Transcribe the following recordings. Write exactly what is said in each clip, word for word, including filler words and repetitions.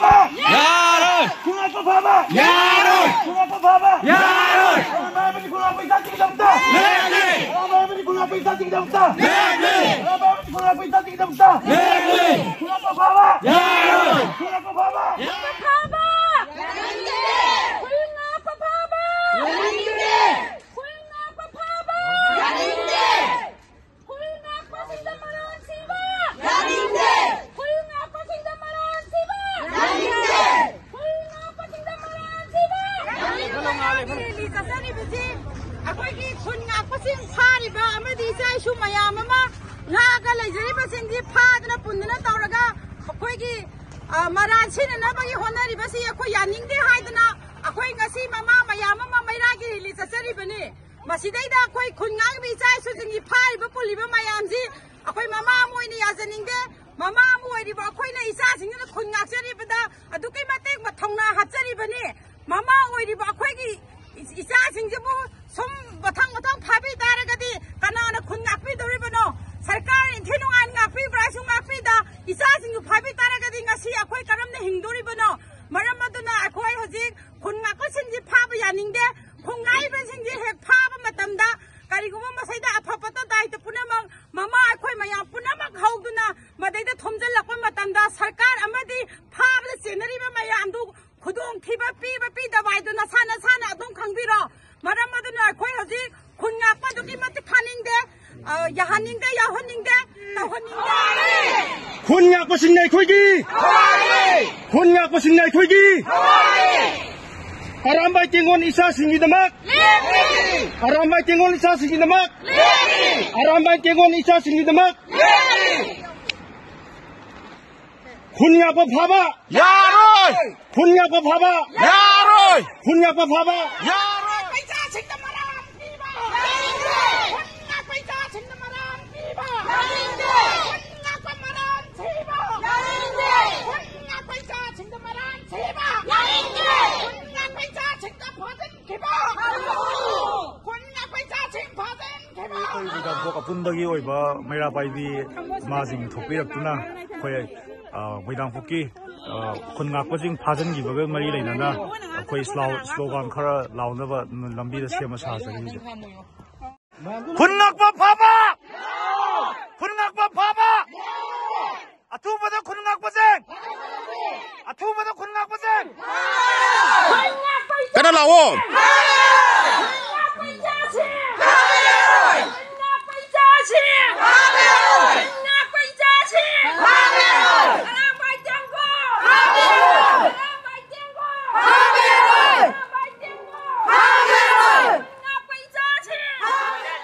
ꯌꯥꯔꯣꯏ! ꯈꯨꯟꯉꯥꯛꯄ ꯐꯥꯕ! ꯌꯥꯔꯣꯏ! ꯈꯨꯟꯉꯥꯛꯄ ꯐꯥꯕ! ꯌꯥꯔꯣꯏ! ꯑꯔꯥꯟꯕ ꯍꯥꯏꯕꯅꯤ ꯈꯨꯟꯉꯥꯛꯄ ꯏꯆꯥꯁꯤꯡꯒꯤꯗꯃꯛꯇ! ꯂꯦꯞꯂꯤ! ꯑꯔꯥꯟꯕ ꯍꯥꯏꯕꯅꯤ ꯈꯨꯟꯉꯥꯛꯄ ꯏꯆꯥꯁꯤꯡꯒꯤꯗꯃꯛꯇ! ꯂꯦꯞꯂꯤ! ꯑꯔꯥꯟꯕ ꯍꯥꯏꯕꯅꯤ ꯈꯨꯟꯉꯥꯛꯄ ꯏꯆꯥꯁꯤꯡꯒꯤꯗꯃꯛꯇ! ꯂꯦꯞꯂꯤ! ꯈꯨꯟꯉꯥꯛꯄ ꯐꯥꯕ! ꯌꯥꯔꯣꯏ! ꯈꯨꯟꯉꯥꯛꯄ ꯐꯥꯕ! ꯐꯥꯕ! ꯌꯥꯅꯤꯡꯗꯦ! ꯈꯨꯟꯉꯥꯛꯄ ꯐꯥꯕ! ꯌꯥꯅꯤꯡꯗꯦ! ꯈꯨꯟꯉꯥꯛꯄ ꯐꯥꯕ! ꯌꯥꯅꯤꯡꯗꯦ! ꯈꯨꯟꯉꯥꯛꯄꯁꯤꯡꯗ ꯃꯔꯥꯜ ꯁꯤꯕ! ꯌꯥꯅꯤꯡꯗꯦ! ꯈꯨꯟꯉꯥꯛꯄꯁꯤꯡꯗ ꯃꯔꯥꯜ ꯁꯤꯕ! ꯌꯥꯅꯤꯡꯗꯦ! ꯈꯨꯟꯉꯥꯛꯄꯁꯤꯡꯗ ꯃꯔꯥꯜ ꯁꯤꯕ! ꯌꯥꯅꯤꯡꯗꯦ! ꯔꯦꯂꯤ ꯆꯠꯆꯔꯤꯕꯁꯤ ꯑꯩꯈꯣꯏꯒꯤ ꯈꯨꯟꯉꯥꯛꯄꯁꯤꯡ ꯐꯥꯔꯤꯕ ꯑꯃꯗꯤ ꯏꯆꯥ ꯏꯁꯨ ꯃꯌꯥꯝ ꯑꯃ ꯉꯥꯛꯑꯒ ꯂꯩꯖꯔꯤꯕꯁꯤꯡꯁꯤ ꯐꯥꯗꯅ ꯄꯨꯟꯗꯅ ꯇꯧꯔꯒ ꯑꯩꯈꯣꯏꯒꯤ, ꯑ, ꯃꯔꯥꯜ ꯁꯤꯅꯅꯕꯒꯤ ꯍꯣꯠꯅꯔꯤꯕꯁꯤ ꯑꯩꯈꯣꯏ ꯌꯥꯅꯤꯡꯗꯦ ꯍꯥꯏꯗꯅ ꯑꯩꯈꯣꯏ ꯉꯁꯤ ꯃꯃꯥ ꯃꯌꯥꯝ ꯑꯃ ꯃꯩꯔꯥꯒꯤ ꯔꯦꯂꯤ ꯆꯠꯆꯔꯤꯕꯅꯤ꯫ ꯃꯁꯤꯗꯩꯗ ꯑꯩꯈꯣꯏ ꯈꯨꯟ ꯉꯥꯛꯏꯕ ꯏꯆꯥ ꯏꯁꯨꯁꯤꯡꯒꯤ ꯐꯥꯔꯤꯕ ꯄꯨꯜꯂꯤꯕ ꯃꯌꯥꯝꯁꯤ ꯑꯩꯈꯣꯏ ꯃꯃꯥ ꯑꯃ ꯑꯣꯏꯅ ꯌꯥꯖꯅꯤꯡꯗꯦ꯫ ꯃꯃꯥ ꯑꯃ ꯑꯣꯏꯔꯤꯕ ꯑꯩꯈꯣꯏꯅ ꯏꯆꯥꯁꯤꯡꯁꯤꯅ ꯈꯨꯟ ꯉꯥꯛꯆꯔꯤꯕꯗ ꯑꯗꯨꯛꯀꯤ ꯃꯇꯤꯛ ꯊꯧꯅꯥ ꯍꯥꯞꯆꯔꯤꯕꯅꯤ꯫ ꯃꯃꯥ ꯑꯣꯏꯔꯤꯕ ꯑꯩꯈꯣꯏꯒꯤ ꯏꯆꯥꯁꯤꯡꯁꯤꯕꯨ ꯁꯨꯝ ꯃꯊꯪ ꯃꯊꯪ ꯐꯥꯕꯤ ꯇꯥꯔꯒꯗꯤ ꯀꯅꯥꯅ ꯈꯨꯟ ꯉꯥꯛꯄꯤꯗꯧꯔꯤꯕꯅꯣ? ꯁꯔꯀꯥꯔꯅ ꯏꯟꯊꯤ ꯅꯨꯡꯉꯥꯏꯅ ꯉꯥꯛꯄꯤꯕ꯭ꯔꯥꯁꯨ ꯉꯥꯛꯄꯤꯗ, ꯏꯆꯥꯁꯤꯡꯗꯨ ꯐꯥꯕꯤ ꯇꯥꯔꯒꯗꯤ ꯉꯁꯤ ꯑꯩꯈꯣꯏ ꯀꯔꯝꯅ ꯍꯤꯡꯗꯣꯔꯤꯕꯅꯣ? ꯃꯔꯝ ꯑꯗꯨꯅ ꯑꯩꯈꯣꯏ ꯍꯧꯖꯤꯛ ꯈꯨꯟ ꯉꯥꯛꯄꯁꯤꯡꯁꯤ ꯐꯥꯕ ꯌꯥꯅꯤꯡꯗꯦ꯫ ꯈꯨꯟ ꯉꯥꯛꯏꯕꯁꯤꯡꯁꯤ ꯍꯦꯛ ꯐꯥꯕ ꯃꯇꯝꯗ ꯀꯔꯤꯒꯨꯝꯕ ꯃꯁꯤꯗ ꯑꯐ ꯐꯠꯇ ꯗꯥꯏꯇ ꯄꯨꯝꯅꯃꯛ ꯃꯃꯥ ꯑꯩꯈꯣꯏ ꯃꯌꯥꯝ ꯄꯨꯝꯅꯃꯛ ꯍꯧꯗꯨꯅ ꯃꯗꯩꯗ ꯊꯣꯝꯖꯤꯜꯂꯛꯄ ꯃꯇꯝꯗ ꯁꯔꯀꯥꯔ ꯑꯃꯗꯤ ꯐꯥꯕꯗ ꯆꯦꯟꯅꯔꯤꯕ ꯃꯌꯥꯝꯗꯨ ꯈꯨꯗꯣꯡꯊꯤꯕ ꯄꯤꯕ ꯄꯤꯗꯕ ꯍꯥꯏꯗꯨ ꯅꯁꯥ ꯅꯁꯥꯅ ꯑꯗꯨꯝ ꯈꯪꯕꯤꯔꯣ꯫ ꯃꯔꯝ ꯑꯗꯨꯅ ꯑꯩꯈꯣꯏ ꯍꯧꯖꯤꯛ ꯈꯨꯟ ꯉꯥꯛꯄ ꯑꯗꯨꯛꯀꯤ ꯃꯇꯤꯛ ꯐꯥꯅꯤꯡꯗꯦ, ꯑ, ꯌꯥꯍꯟꯅꯤꯡꯗꯦ, ꯌꯥꯎꯍꯟꯅꯤꯡꯗꯦ, ꯇꯧꯍꯟꯅꯤꯡꯗꯦ꯫ ꯈꯨꯟ ꯉꯥꯛꯄꯁꯤꯡꯅ ꯑꯩꯈꯣꯏꯒꯤ! ꯈꯨꯟ ꯉꯥꯛꯄꯁꯤꯡꯅ ꯑꯩꯈꯣꯏꯒꯤ! ꯑꯔꯥꯝꯕꯥꯏ ꯇꯦꯡꯒꯣꯟ ꯏꯆꯥꯁꯤꯡꯒꯤꯗꯃꯛ! ꯑꯔꯥꯝꯕꯥꯏ ꯇꯦꯡꯒꯣꯟ ꯏꯆꯥꯁꯤꯡꯒꯤꯗꯃꯛ! ꯑꯔꯥꯝꯕꯥꯏ ꯇꯦꯡꯒꯣꯟ ꯏꯆꯥꯁꯤꯡꯒꯤꯗꯃꯛ! ꯈꯨꯟ ꯉꯥꯛꯄ ꯐꯥꯕ! ꯌꯥꯔꯣꯏ! ꯈꯨꯟ ꯉꯥꯛꯄ ꯐꯥꯕ! ꯌꯥꯔꯣꯏ! ꯈꯨꯟ ꯉꯥꯛꯄ ꯐꯥꯕ! ꯌꯥꯔꯣꯏ! ꯄꯩꯁꯥꯁꯤꯡꯗ ꯃꯔꯥꯜ ꯄꯤꯕ! ꯈꯨꯟ ꯉꯥꯛꯄ ꯏꯆꯥꯁꯤꯡꯗ ꯃꯔꯥꯜ ꯄꯤꯕ! ꯈꯨꯟ ꯉꯥꯛꯄ ꯃꯔꯥꯜ ꯁꯤꯕ! ꯈꯨꯟ ꯉꯥꯛꯄ ꯏꯆꯥꯁꯤꯡꯗ ꯃꯔꯥꯜ ꯁꯤꯕ! ꯈꯨꯟ ꯉꯥꯛꯄ ꯏꯆꯥꯁꯤꯡꯗ ꯐꯥꯖꯤꯟꯈꯤꯕ! ꯈꯨꯟ ꯉꯥꯛꯄ ꯏꯆꯥꯁꯤꯡ ꯐꯥꯖꯤꯟꯈꯤꯕ! ꯑꯩꯈꯣꯏ ꯃꯣꯏꯔꯥꯡꯄꯣꯛ ꯑꯄꯨꯟꯕꯒꯤ ꯑꯣꯏꯕ ꯃꯩꯔꯥ ꯄꯥꯏꯕꯤ ꯏꯃꯥꯁꯤꯡ ꯊꯣꯛꯄꯤꯔꯛꯇꯨꯅ ꯑꯩꯈꯣꯏ, ꯑ, ꯃꯣꯏꯔꯥꯡꯄꯣꯛꯀꯤ ꯑ, ꯈꯨꯟ ꯉꯥꯛꯄꯁꯤꯡ ꯐꯥꯖꯤꯟꯈꯤꯕꯒ ꯃꯔꯤ ꯂꯩꯅꯅ ꯑꯩꯈꯣꯏ ꯁ꯭ꯂꯣ-, ꯁ꯭ꯂꯣꯒꯥꯟ ꯈꯔ ꯂꯥꯎꯅꯕ ꯂꯝꯕꯤꯗ ꯁꯦꯝꯕ ꯁꯥꯖꯔꯤ ꯍꯧꯖꯤꯛ꯫ ꯈꯨꯟ ꯉꯥꯛꯄ ꯐꯥꯕ! ꯈꯨꯟ ꯉꯥꯛꯄ ꯐꯥꯕ! ꯑꯊꯨꯕꯗ ꯈꯨꯟ ꯉꯥꯛꯄꯁꯤꯡ! ꯑꯊꯨꯕꯗ ꯈꯨꯟ ꯉꯥꯛꯄꯁꯤꯡ! ꯀꯟꯅ ꯂꯥꯎꯑꯣ!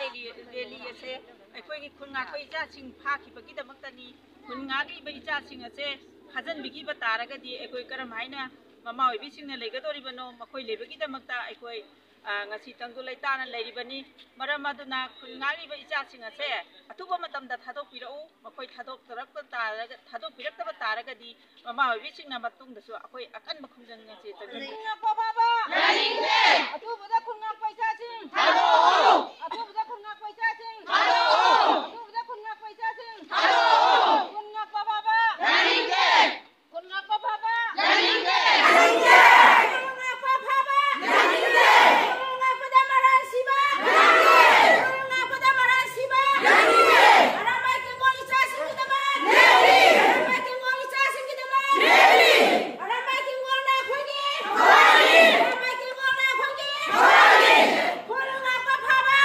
ꯔꯦꯂꯤ, ꯔꯦꯂꯤ ꯑꯁꯦ ꯑꯩꯈꯣꯏꯒꯤ ꯈꯨꯟ ꯉꯥꯛꯄ ꯏꯆꯥꯁꯤꯡ ꯐꯥꯈꯤꯕꯒꯤꯗꯃꯛꯇꯅꯤ꯫ ꯈꯨꯟ ꯉꯥꯛꯂꯤꯕ ꯏꯆꯥꯁꯤꯡ ꯑꯁꯦ ꯐꯥꯖꯤꯟꯕꯤꯈꯤꯕ ꯇꯥꯔꯒꯗꯤ ꯑꯩꯈꯣꯏ ꯀꯔꯝꯍꯥꯏꯅ ꯃꯃꯥ ꯑꯣꯏꯕꯤꯁꯤꯡꯅ ꯂꯩꯒꯗꯧꯔꯤꯕꯅꯣ? ꯃꯈꯣꯏ ꯂꯩꯕꯒꯤꯗꯃꯛꯇ ꯑꯩꯈꯣꯏ, ꯑ, ꯉꯁꯤ ꯇꯪꯗꯨ ꯂꯩꯇꯥꯅ ꯂꯩꯔꯤꯕꯅꯤ꯫ ꯃꯔꯝ ꯑꯗꯨꯅ ꯈꯨꯟ ꯉꯥꯛꯂꯤꯕ ꯏꯆꯥꯁꯤꯡ ꯑꯁꯦ ꯑꯊꯨꯕ ꯃꯇꯝꯗ ꯊꯥꯗꯣꯛꯄꯤꯔꯛꯎ꯫ ꯃꯈꯣꯏ ꯊꯥꯗꯣꯛꯇꯔꯛꯄ ꯇꯥꯔꯒ-, ꯊꯥꯗꯣꯛꯄꯤꯔꯛꯇꯕ ꯇꯥꯔꯒꯗꯤ ꯃꯃꯥ ꯑꯣꯏꯕꯤꯁꯤꯡꯅ ꯃꯇꯨꯡꯗꯁꯨ ꯑꯩꯈꯣꯏ ꯑꯀꯟꯕ ꯈꯣꯡꯖꯪ ꯑꯁꯤ ꯆꯪꯁꯤꯟꯒꯅꯤ꯫ ꯈꯨꯟ ꯉꯥꯛꯄ ꯐꯥꯕ! ꯌꯥꯅꯤꯡꯗꯦ! ꯑꯊꯨꯕꯗ ꯈꯨꯟ ꯉꯥꯛꯄ ꯏꯆꯥꯁꯤꯡ! ꯊꯥꯗꯣꯛꯑꯣ! ꯑꯊꯨꯕꯗ ꯈꯨꯟ ꯉꯥꯛꯄ ꯏꯆꯥꯁꯤꯡ! ꯊꯥꯗꯣꯛꯑꯣ! ꯑꯊꯨꯕꯗ ꯈꯨꯟ ꯉꯥꯛꯄ ꯏꯆꯥꯁꯤꯡ! ꯊꯥꯗꯣꯛꯑꯣ! ꯈꯨꯟ ꯉꯥꯛꯄ ꯐꯥꯕ! ꯌꯥꯅꯤꯡꯗꯦ! ꯈꯨꯟ ꯉꯥꯛꯄ ꯐꯥꯕ! ꯌꯥꯅꯤꯡꯗꯦ! ꯈꯨꯟ ꯉꯥꯛꯄ ꯐꯥꯕ! ꯌꯥꯅꯤꯡꯗꯦ! ꯈꯨꯟ ꯉꯥꯛꯄꯗ ꯃꯔꯥꯜ ꯁꯤꯕ! ꯌꯥꯅꯤꯡꯗꯦ! ꯈꯨꯟ ꯉꯥꯛꯄꯗ ꯃꯔꯥꯜ ꯁꯤꯕ! ꯌꯥꯅꯤꯡꯗꯦ! ꯑꯔꯥꯝꯕꯥꯏ ꯇꯦꯡꯒꯣꯜ ꯏꯆꯥꯁꯤꯡꯒꯤꯗꯃꯛ! ꯂꯦꯞꯄꯤ! ꯑꯔꯥꯝꯕꯥꯏ ꯇꯦꯡꯒꯣꯜ ꯏꯆꯥꯁꯤꯡꯒꯤꯗꯃꯛ! ꯂꯦꯞꯄꯤ! ꯑꯔꯥꯝꯕꯥꯏ ꯇꯦꯡꯒꯣꯜꯅ ꯑꯩꯈꯣꯏꯒꯤ! ꯊꯋꯥꯏꯅꯤ! ꯑꯔꯥꯝꯕꯥꯏ ꯇꯦꯡꯒꯣꯜꯅ ꯑꯩꯈꯣꯏꯒꯤ! ꯊꯋꯥꯏꯅꯤ! ꯈꯨꯟ ꯉꯥꯛꯄ ꯐꯥꯕ!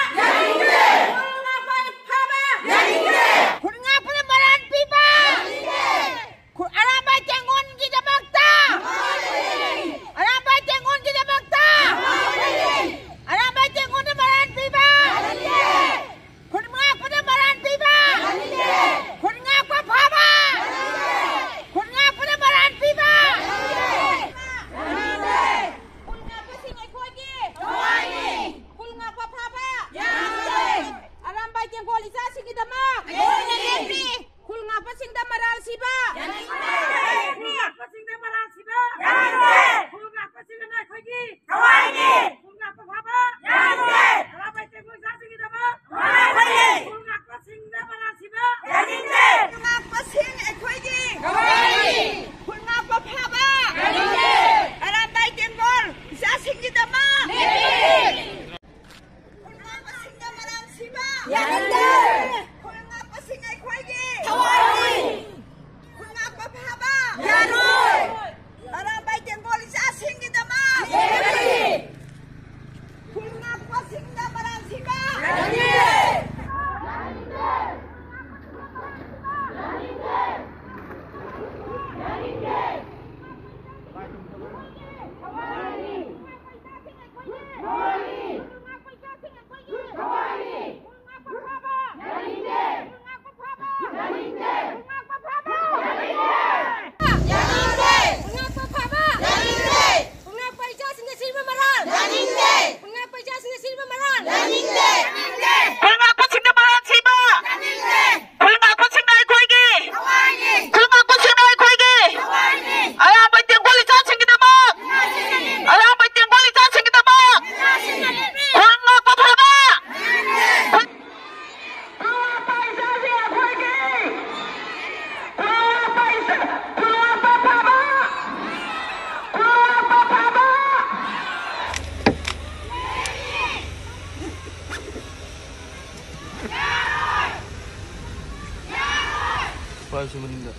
ꯁꯤ ꯃꯅꯤꯡꯗ꯫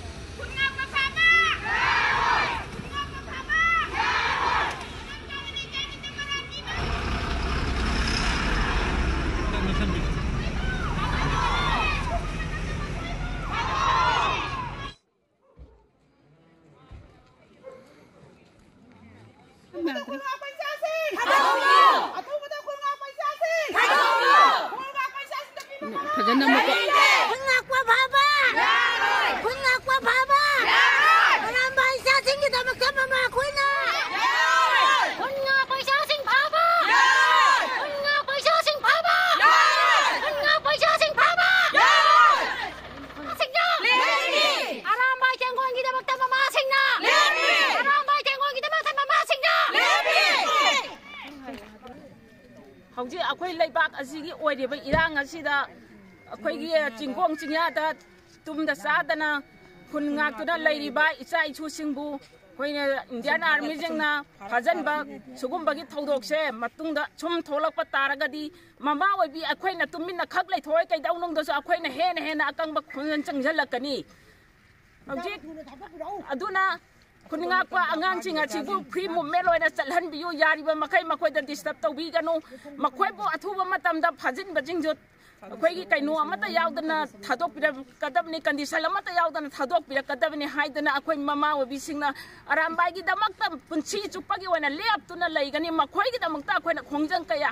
ꯐꯖꯅ ꯑꯃꯨꯛꯀ꯫ ꯈꯨꯟ ꯉꯥꯛꯄ ꯐꯥꯕ! ꯈꯨꯟ ꯉꯥꯛꯄ ꯐꯥꯕ! ꯑꯔꯥꯝꯕꯥꯏ ꯏꯆꯥꯁꯤꯡꯒꯤꯗꯃꯛꯇ ꯃꯃꯥ ꯑꯩꯈꯣꯏꯅ! ꯈꯨꯟ ꯉꯥꯛꯄ ꯏꯆꯥꯁꯤꯡ ꯐꯥꯕ! ꯈꯨꯟ ꯉꯥꯛꯄ ꯏꯆꯥꯁꯤꯡ ꯐꯥꯕ! ꯈꯨꯟ ꯉꯥꯛꯄ ꯏꯆꯥꯁꯤꯡ ꯐꯥꯕ! ꯃꯃꯥꯁꯤꯡꯅ! ꯑꯔꯥꯝꯕꯥꯏ ꯇꯦꯡꯒꯣꯟꯒꯤꯗꯃꯛꯇ ꯃꯃꯥꯁꯤꯡꯅ! ꯑꯔꯥꯝꯕꯥꯏ ꯇꯦꯡꯒꯣꯟꯒꯤꯗꯃꯛꯇ ꯃꯃꯥꯁꯤꯡꯅ! ꯍꯧꯖꯤꯛ ꯑꯩꯈꯣꯏ ꯂꯩꯕꯥꯛ ꯑꯁꯤꯒꯤ ꯑꯣꯏꯔꯤꯕ ꯏꯔꯥꯡ ꯑꯁꯤꯗ ꯑꯩꯈꯣꯏꯒꯤ ꯆꯤꯡꯈꯣꯡ ꯆꯤꯡꯌꯥꯗ ꯇꯨꯝꯗ ꯆꯥꯗꯅ ꯈꯨꯟ ꯉꯥꯛꯇꯨꯅ ꯂꯩꯔꯤꯕ ꯏꯆꯥ ꯏꯁꯨꯁꯤꯡꯕꯨ ꯑꯩꯈꯣꯏꯅ ꯏꯟꯗꯤꯌꯥꯟ ꯑꯥꯔꯃꯤꯁꯤꯡꯅ ꯐꯥꯖꯤꯟꯕ ꯁꯤꯒꯨꯝꯕꯒꯤ ꯊꯧꯗꯣꯛꯁꯦ ꯃꯇꯨꯡꯗ ꯁꯨꯝ ꯊꯣꯛꯂꯛꯄ ꯇꯥꯔꯒꯗꯤ ꯃꯃꯥ ꯑꯣꯏꯕꯤ ꯑꯩꯈꯣꯏꯅ ꯇꯨꯃꯤꯟꯅ ꯈꯛ ꯂꯩꯊꯣꯛꯑꯣꯏ ꯀꯩꯗꯧꯅꯨꯡꯗꯁꯨ ꯑꯩꯈꯣꯏꯅ ꯍꯦꯟꯅ ꯍꯦꯟꯅ ꯑꯀꯪꯕ ꯈꯣꯡꯖꯪ ꯆꯪꯁꯤꯜꯂꯛꯀꯅꯤ꯫ ꯍꯧꯖꯤꯛ ꯑꯗꯨꯅ ꯈꯨꯟ ꯉꯥꯛꯄ ꯑꯉꯥꯡꯁꯤꯡ ꯑꯁꯤꯕꯨ ꯐ꯭ꯔꯤ ꯃꯨꯞꯃꯦꯟ ꯑꯣꯏꯅ ꯆꯠꯍꯟꯕꯤꯌꯨ꯫ ꯌꯥꯔꯤꯕ ꯃꯈꯩ ꯃꯈꯣꯏꯗ ꯗꯤꯁꯇꯔꯕ ꯇꯧꯕꯤꯒꯅꯨ꯫ ꯃꯈꯣꯏꯕꯨ ꯑꯊꯨꯕ ꯃꯇꯝꯗ ꯐꯥꯖꯤꯟꯕꯁꯤꯡꯁꯨ ꯑꯩꯈꯣꯏꯒꯤ ꯀꯩꯅꯣ ꯑꯃꯠꯇ ꯌꯥꯎꯗꯅ ꯊꯥꯗꯣꯛꯄꯤꯔꯛꯀꯗꯕꯅꯤ, ꯀꯟꯗꯤꯁꯟ ꯑꯃꯠꯇ ꯌꯥꯎꯗꯅ ꯊꯥꯗꯣꯛꯄꯤꯔꯛꯀꯗꯕꯅꯤ ꯍꯥꯏꯗꯅ ꯑꯩꯈꯣꯏ ꯃꯃꯥ ꯑꯣꯏꯕꯤꯁꯤꯡꯅ ꯑꯔꯥꯝꯕꯥꯏꯒꯤꯗꯃꯛꯇ ꯄꯨꯟꯁꯤ ꯆꯨꯞꯄꯒꯤ ꯑꯣꯏꯅ ꯂꯦꯞꯇꯨꯅ ꯂꯩꯒꯅꯤ꯫ ꯃꯈꯣꯏꯒꯤꯗꯃꯛꯇ ꯑꯩꯈꯣꯏꯅ ꯈꯣꯡꯖꯪ ꯀꯌꯥ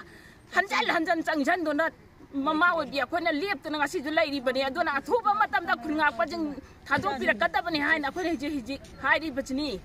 ꯍꯟꯖꯟ ꯍꯟꯖꯟ ꯆꯪꯁꯤꯟꯗꯨꯅ ꯃꯃꯥ ꯑꯣꯏꯕꯤ ꯑꯩꯈꯣꯏꯅ ꯂꯦꯞꯇꯨꯅ ꯉꯁꯤꯁꯨ ꯂꯩꯔꯤꯕꯅꯤ꯫ ꯑꯗꯨꯅ ꯑꯊꯨꯕ ꯃꯇꯝꯗ ꯈꯨꯟ ꯉꯥꯛꯄꯁꯤꯡ ꯊꯥꯗꯣꯛꯄꯤꯔꯛꯀꯗꯕꯅꯤ ꯍꯥꯏꯅ ꯑꯩꯈꯣꯏꯅ ꯍꯧꯖꯤꯛ ꯍꯧꯖꯤꯛ ꯍꯥꯏꯔꯤꯕꯁꯤꯅꯤ꯫